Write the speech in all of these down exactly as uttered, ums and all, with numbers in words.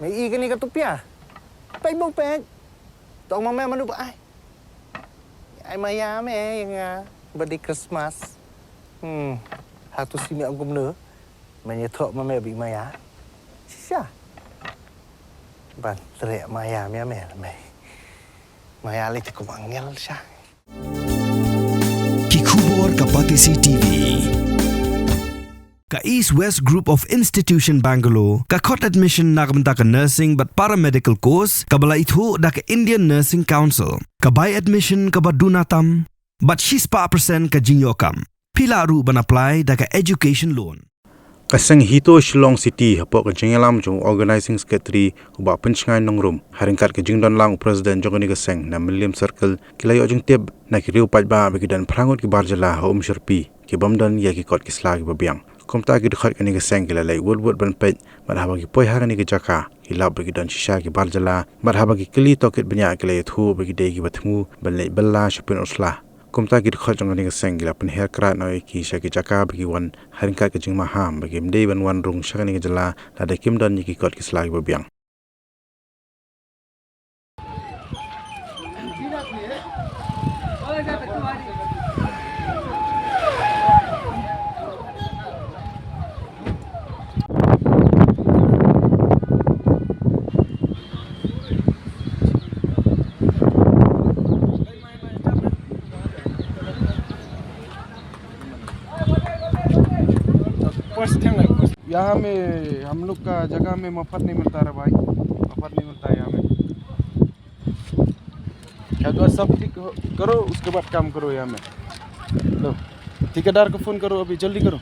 Me i kane ka tupia. Peit bong peit. Tong ma me manu ba ai. Ai maya me ïa nga. Ba dei Christmas. Hmm. Hatu si me ong kumno. Me ïathuh ma me ba i maya. Shisha. Ban treh maya me me me. Maya lei te kum angel sha. Ki khubor ka Batesi T V. Ka East West Group of Institution Bangalore ka khot admission na ka bynta ka nursing bad paramedical course kaba la ithuh da ka Indian Nursing Council. Ka bai admission kaba duna tam bad shispah percent ka jingïoh kam. Phi lah ruh ban apply da ka education loan. Ka seng HITO Shillong City hapoh ka jingïalam jong u Organising Secretary u Bah Pynshngaiñ Nongrum, ha ryngkat ka jingdon lang u President jong kane ka seng na Mylliem Circle, ki la ïoh jingtip na ki riew paidbah ba ki don phra ngut ki bar jylla ha Umshyrpi ki bym don ïa ki kot ki sla kiba biang. Kumta ki dkhot kane ka seng ki la leit wut wut ban peit, bad haba ki poi ha kane ka jaka ki lap ba ki don shisha ki bar jylla, bad haba ki kylli tohkit bniah ki la ïathuh ba ki dei kiba thmu ban leit bylla sha Pynursla. Kumta ki dkhot jong kane ka seng ki la pynher krad noh ïa ki sha ki jaka ba ki wan, ha ryngkat ka jingmaham ba kim dei ban wan rung sha kane ka jylla lada kim don ïa ki kot ki sla kiba biang. यहाँ में हम लोग का जगह में मफत नहीं मिलता रे भाई, मफत नहीं मिलता है यहाँ में। या तो सब ठीक हो- करो, उसके बाद काम करो यहाँ में। लो, ठेकेदार को फोन करो, अभी जल्दी करो।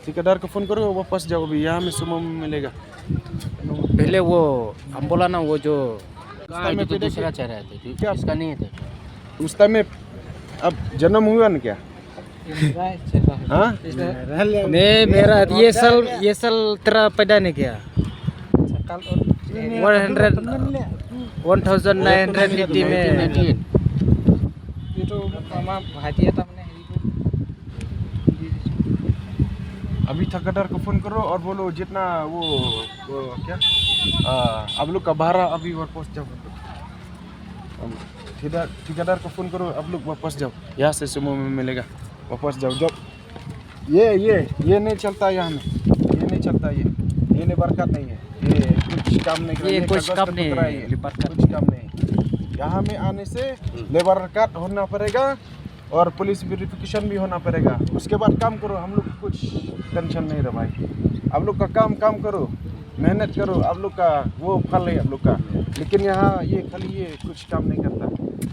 ठेकेदार को फोन करो, वापस जाओ, अभी यहाँ में सुमो में मिलेगा। पहले वो हम बोला ना, वो जो उस टाइम में जो तो पहले दूसरा क्या- चेहरा है, तो क्या? इसका नहीं है, तो उस टाइम में अब जन्म हुआ ना क्या? हाँ? नहीं, मेरा ये साल, ये साल तेरा पैदा नहीं किया। वन हंड्रेड, वन थाउजेंड नाइन हंड्रेड एटी में। ये तो मामा भाई है, तमने। अभी ठेकेदार को फोन करो और बोलो जितना वो, वो क्या, आ, आप लोग का भाड़ा अभी वापस जाओ। ठेकेदार, ठेकेदार को फोन करो, आप लोग वापस जाओ, यहाँ से सुमो में मिलेगा, वापस जाओ, जाओ। ये, ये, ये नहीं चलता यहाँ में, ये नहीं चलता, ये, ये लेबर कार्ड नहीं है, ये कुछ काम नहीं कर, ये ये कुछ कागज काम पे नहीं टुकड़ा है, है, ये लेबर कार्ड। कुछ काम नहीं। यहाँ में आने से लेबर कार्ड होना पड़ेगा और पुलिस वेरिफिकेशन भी होना पड़ेगा, उसके बाद काम करो, हम लोग कुछ टेंशन नहीं रहा भाई, आप लोग का काम, काम करो। मेहनत करो, आप लोग का वो फल है आप लोग का। लेकिन यहाँ ये खाली ये कुछ काम नहीं करता।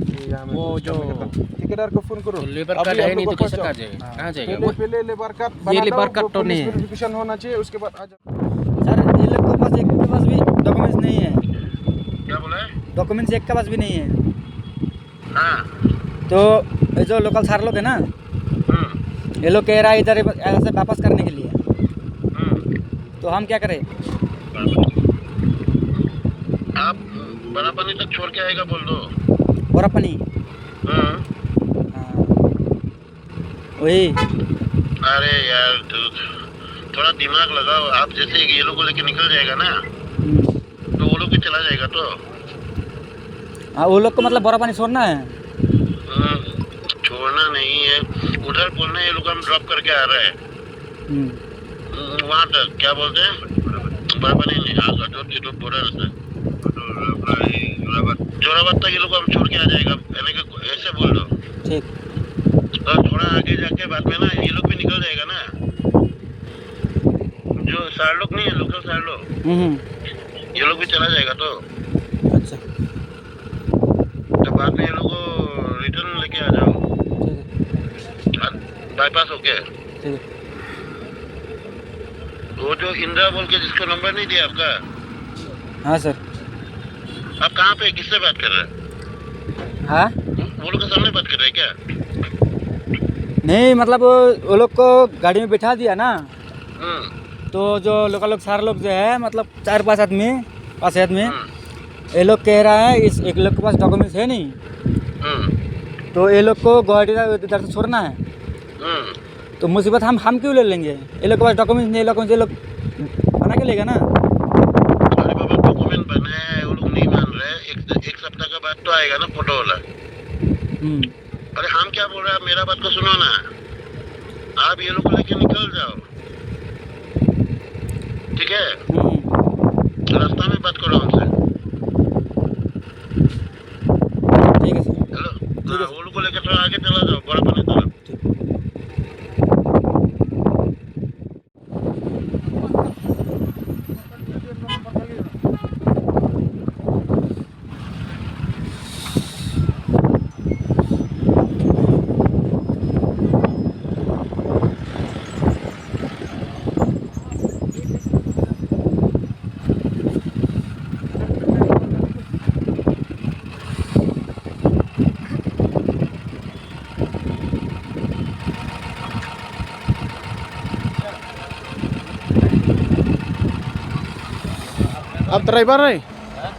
ये यहाँ में वो कुछ काम जो नहीं करता। ठेकेदार को फोन करो। तो लेबर अभी कार्ड आप है लोग नहीं तो वापस कैसे जाओ। कहाँ जाएगा? कहाँ जाएगा? पहले, वो पहले लेबर कार्ड ये बना लेबर लो, कार्ड वो तो पुलिस नहीं है। वेरिफिकेशन होना चाहिए, उसके बाद आ जाओ। सर, ये लोग के पास एक के पास भी डॉक्यूमेंट्स नहीं है। क्या बोला है? डॉक्यूमेंट्स एक के पास भी नहीं है। हाँ। तो ये जो लोकल सर लोग है ना, हम्म। ये लोग कह रहा है इधर ऐसे वापस करने के लिए। हम्म। तो हम क्या करें? आप बड़ा पानी तक छोड़ के आएगा बोल दो। बड़ा पानी? हाँ। हाँ। वही। अरे यार, तो थोड़ा दिमाग लगाओ। आप जैसे ये लोग को लेके निकल जाएगा ना, हम्म। तो वो लोग भी चला जाएगा तो। हाँ, वो लोग को मतलब बड़ा पानी छोड़ना है? हम्म, छोड़ना नहीं है, उधर बोलना है, ये लोग हम ड्रॉप करके आ रहे हैं। हम्म। हम्म, वहाँ तक क्या बोलते हैं, बड़ा पानी नहीं, हाँ, जो, जो, जो बॉर्डर है। जोराबाद, जोराबाद तक ये लोग को हम छोड़ के आ जाएगा, यानी कि ऐसे बोल दो। ठीक। और थोड़ा आगे जाके बाद में ना ये लोग भी निकल जाएगा ना, जो सार लोग नहीं है, लोकल सार लोग, हम्म। ये लोग भी चला जाएगा तो। अच्छा। तो बाद में ये लोग को रिटर्न लेके आ जाओ। ठीक है। हाँ, बाईपास होके। ठीक है। वो जो इंदिरा बोल के जिसको नंबर नहीं दिया आपका, हाँ सर। आप कहाँ पे किससे बात कर रहे हैं? हाँ? वो लोग के सामने बात कर रहे हैं क्या? नहीं, मतलब वो, वो लोग को गाड़ी में बिठा दिया ना। हम्म। तो जो लोकल लोग, सारे लोग जो है, मतलब चार पांच आदमी, पांच छह आदमी, हम्म। ये लोग कह रहा है इस एक लोग के पास डॉक्यूमेंट्स है नहीं। हम्म। तो ये लोग को गुवाहाटी तक इधर से छोड़ना है। हम्म। तो मुसीबत हम, हम क्यों ले लेंगे? ये लोग के पास डॉक्यूमेंट्स नहीं, ये लोग कौन से लोग बना के लेगा ना? अरे आएगा ना फोटो वाला। हम्म। अरे हम क्या बोल रहे हैं, आप मेरा बात को सुनो ना। आप ये लोग को लेके निकल जाओ, ठीक है? हम्म। रास्ता में बात करो हमसे। ठीक है सर। हेलो। ठीक है हाँ, सर। वो लोग को लेके थोड़ा आगे चला जाओ, बड़ा पानी तरफ। ठीक। आप ड्राइवर है? हाँ?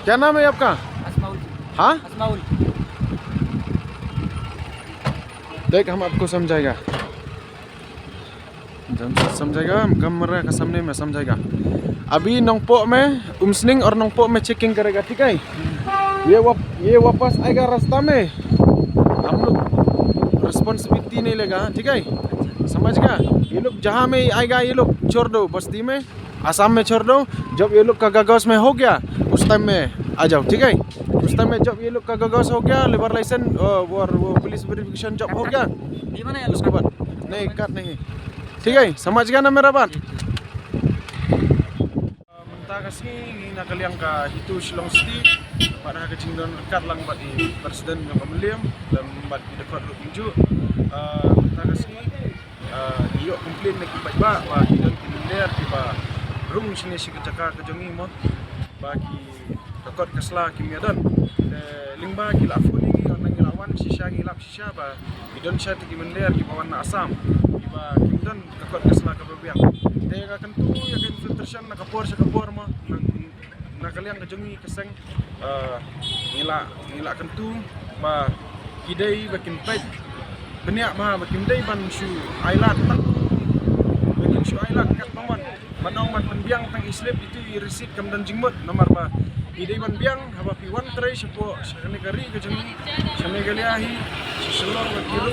क्या नाम है आपका? असमाउल। हाँ? असमाउल। देख, हम आपको समझाएगा। जन समझाएगा, हम कम रहा का सामने में समझाएगा। अभी नोंगपोक में, उमसनिंग और नोंगपोक में चेकिंग करेगा, ठीक है? ये वाप-, ये वापस आएगा रास्ता में, हम लोग रिस्पॉन्सिबिलिटी नहीं लेगा, ठीक है? समझ गया? ये लोग जहाँ में आएगा, ये लोग छोड़ दो बस्ती में, आसाम में छोड़ दो। जब ये लोग का कागज में हो गया, उस टाइम में आ जाओ, ठीक है? उस टाइम में जब ये लोग का कागज हो गया, लेबर लाइसेंस, अ, और वो पुलिस वेरिफिकेशन जब हो गया, ये बना है उसके बाद नहीं, कट नहीं। ठीक है, समझ गया ना मेरा बात? Mynta ka sngi ngi na ka liang ka HITO Shillong City, bad ha ka jingdon ryngkat lang bad i president jong ka Mylliem, lem bad i dkhot ruh kumjuh. Ah, mynta ka sngi, ah, ngi ïoh complain na ki paidbah ba ki don ki mynder kiba rung shane shi ka jaka ka jong ngi mo, ba ki ka kot ka sla kim ïadon. Te lyngba ki la phone ïa ngi, ngi la wan shisha, ngi lap shisha ba ki don sha te ki mynder kiba wan na Assam, kiba kim don ka kot ka sla kaba biang. Te nga kyntu ïa ka infiltration na ka por sha ka por mo, na, na ka liang ka jong ngi ka seng, eh, ngi la, ngi la kyntu ba ki dei ba kin peit bniah bha, ba kim dei ban shu ailad tang, ba kin shu ailad katba mon. Ban ong ban pynbiang tang i slip, itu i receipt kam don jingmut, namar ba i dei ban biang haba phi wan trei shapoh sha kane ka ri ka jong ngi, sha Meghalaya hi, sha Shillong bad ki ru,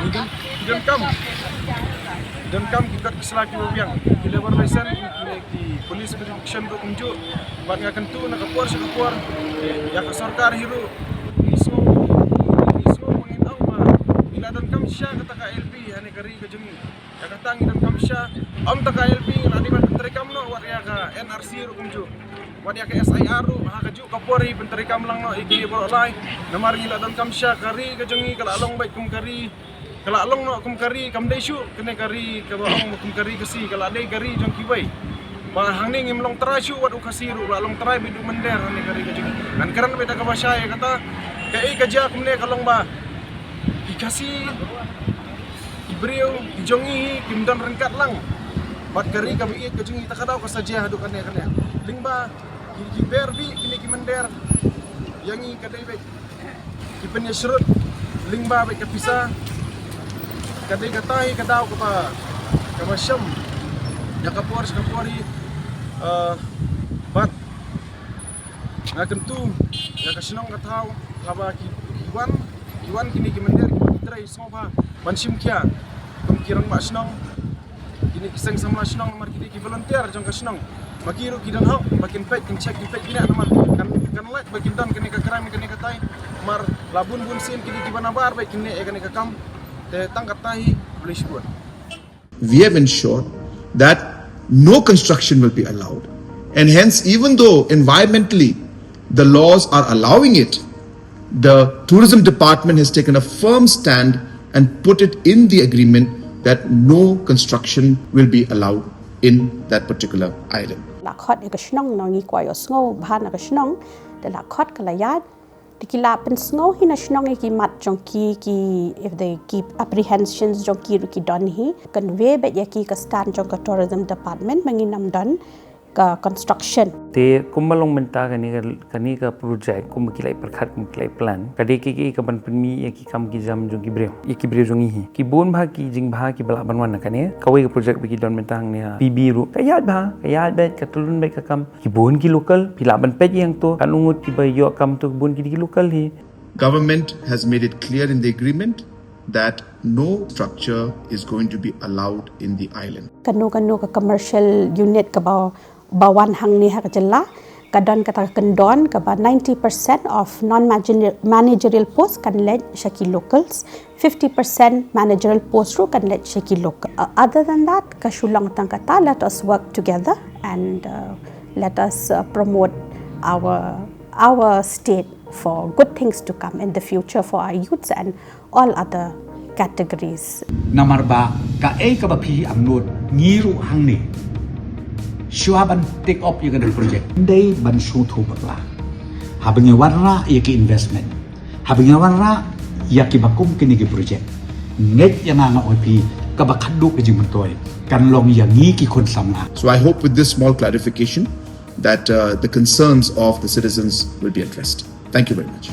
i don, i donkam, i donkam ki kot ki sla kiba biang, ki labour license, kine ki police verification ruh kumjuh. Bad nga kyntu na ka por sha ka por ïa ka sorkar hi ruh, ngi sngew, ngi sngew ba ngin ong ba ngi la donkam shisha kata ka I L P ha kane ka ri ka jong ngi. Ïa kata ngi donkam shisha. Ym tang ka I L P, ngi la dei ban pyntreikam noh wat ïa ka N R C ruh kumjuh, wat ïa ka S I R ruh ha kajuh ka por hi, pyntreikam lang noh ïa kine baroh lai. Namar ngi la donkam shisha, ka ri ka jong ngi ka la long beit kum ka ri, ka la long noh kum ka ri, kam dei shuh kane ka ri kaba ong kum ka ri Khasi, ka la dei ka ri jong kiwei. Ba hangne ngim long trai shuh wat u Khasi ruh, la long trai beit u mynder hangne ka ri ka jong ngi. Ngan kren beit da kaba shai ïa kata. Kaei ka jia kumne ka long ba ki Khasi, ki briew ki jong ngi hi kim don ryngkat lang bad ka ri kaba ïeit ka jong ngi, ta ka daw ka sa jia haduh kane kane. Lyngba ki, ki ber beit kine ki mynder ïa ngi, ka dei beit ki pynïasyrut lyngba beit ka pisa. Ka dei kata hi ka daw kaba, kaba shem ïa ka por sha ka por hi. Eh, bad nga kyntu ïa ka shnong ka thaw, haba ki, ki wan, ki wan kine ki mynder kiba ki trei, sngewbha ban shim khia kum ki rangbah shnong, kine ki seng samla shnong, namar ki dei ki volunteer jong ka shnong. Ba ki ruh ki don hok ba kin peit, kin check, kin peit bniah, namar kan, kan lait ba kin don kane ka crime kane katai. Namar la bun bun sien ki dei kiba nabar beit kin leh ïa kane ka kam. Te tang kata hi, khublei shibun. We have ensured that no construction will be allowed. And hence, even though environmentally the laws are allowing it, the tourism department has taken a firm stand and put it in the agreement that no construction will be allowed in that particular island. La khot ïa ka shnong, ngi kwah ïohsngew bha na ka shnong, te la khot ka la ïaid, te ki la pynsngew hi na shnong ïa ki mat jong ki, ki, if they keep apprehensions jong ki ruh ki don hi, convey beit ïa ki ka stand jong ka tourism department, ba ngin ym don ka construction. Te kumba long mynta kane ka, kane ka project kumba ki la pyrkhat, kumba ki la plan, ka dei ka, ka ban pynmih ïa ki kam ki jam jong ki briew, ïa ki briew jong ngi hi. Ki bun bha ki jingbha kiba lah ban wan na kane. Kawei ka project ba ki don mynta hangne ha P B ruh, ka ïaid bha, ka ïaid beit, ka tyllun beit ka kam. Ki bun ki local, phi lah ban peit ïa to, katno ngut kiba ïoh kam to, ki bun ki dei ki local hi. Government has made it clear in the agreement that no structure is going to be allowed in the island. Kano kano ka commercial unit kaba, ba wan hangne ha ka jylla, ka don kata ka kyndon kaba ninety percent of non managerial post kan leit sha ki locals, fifty percent managerial post ruh kan leit sha ki local. Uh, other than that, ka shu long tang kata, let us work together and, uh, let us, uh, promote our, our state for good things to come in the future for our youths and all other categories. Namar ba kaei kaba phi angnud, ngi ruh hangne, shuwa ban take up ïa kane ka project, dei ban sngewthuh bakla. Haba ngi wanrah ïa ki investment, haba ngi wanrah ïa kiba kum kine ki project, ngeit ïa nga, nga ong ïa phi, kaba khadduh ka jingmyntoi kan long ïa ngi ki khun samla. So I hope with this small clarification that, uh, the concerns of the citizens will be addressed. Thank you very much.